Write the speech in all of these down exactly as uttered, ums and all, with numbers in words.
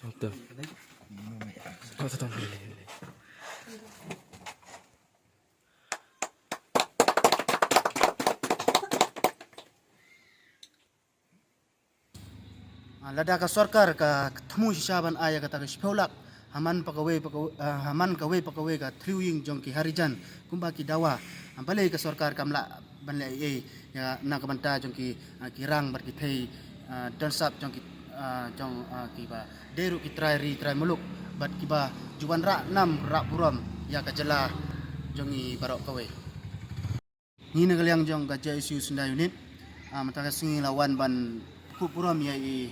Betul. Kau tetap boleh. Ah, lada ka sorkar ka thmu shisha ban ai ïa kata ka shiphew lak ha man pa kawei pa kawei, ah, ha man kawei pa kawei ka thriew ïing jong ki Harijan kumba ki dawa. Ah, balei ka sorkar kam lah ban leh ei ei ïa na ka bynta jong ki, ah, ki rang bad ki thei, ah, don sap jong ki, ah, jong, ah, kiba dei ruh ki trai ri trai muluk bad kiba ju wanrah nam rah burom ïa ka jylla jong ngi baroh kawei. Ngi na ka liang jong ka J S U Synda Unit, ah, mynta ka sngi la wan ban kup burom ïa i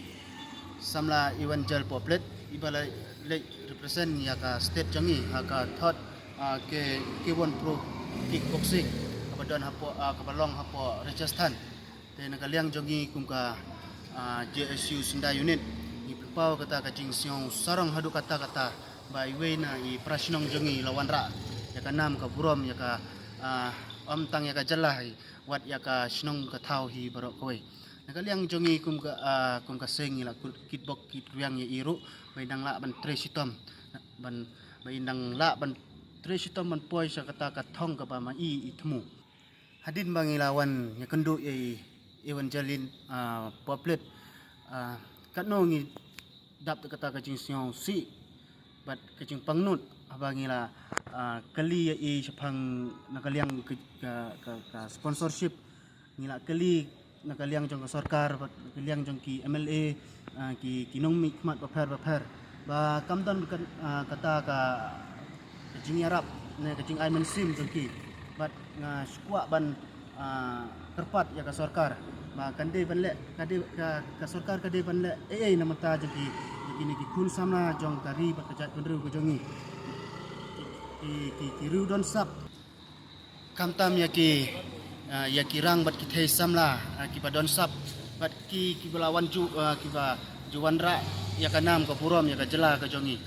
samla Evangel Poplate, iba la leit represent ïa ka state jong ngi ha ka third, ah, K, K one Pro Kickboxing kaba don hapoh, ah, kaba long hapoh Rajasthan. Te na ka liang jong ngi kum ka, ah, J S U Synda Unit, ngi pynpaw kata ka jingsngew sarong haduh katta katta ba iwei na i para shnong jong ngi la wanrah ïa ka nam ka burom ïa ka, ah, ym tang ïa ka jylla hi, wat ïa ka shnong ka thaw hi baroh kawei. Na ka liang jong ngi kum ka, ah, kum ka seng ngi la kit bok kit rwiang ïa i ruh ba i dang lah ban trei shitom, ban, ba i dang lah ban trei shitom ban poi sha kata ka thong kaba ma i i thmu. Hadien ba ngi la wan ïakynduh ïa i Evangeline, ah, Poplate, ah, katno ngi dap da kata ka jingsngewsih bad ka jingpangnud haba ngi la, ah, kylli ïa i shaphang na ka liang ka, ka, ka, ka sponsorship. Ngi la kylli na ka liang jong ka sorkar bad na ka liang jong ki M L A, ah, ki, ki nongmihkhmat bapher bapher ba kam don ka, ah, kata ka, ka jingïarap ne ka jingai mynsiem jong ki. Bad nga sngewkwah ban, ah, kyrpad ïa ka sorkar ba kan dei ban leh, ka dei, ka, ka sorkar ka dei ban leh ei ei na bynta jong ki, jong kine ki khun samla jong ka ri bad ka jaitbynriew ka jong ngi. Ki, ki, ki riew don sap. Khamtam ïa ki, ah, ïa ki rang bad ki thei samla, ah, kiba don sap bad ki, kiba la wan ju, ah, kiba ju wanrah ïa ka nam ka burom ïa ka jylla ka jong ngi.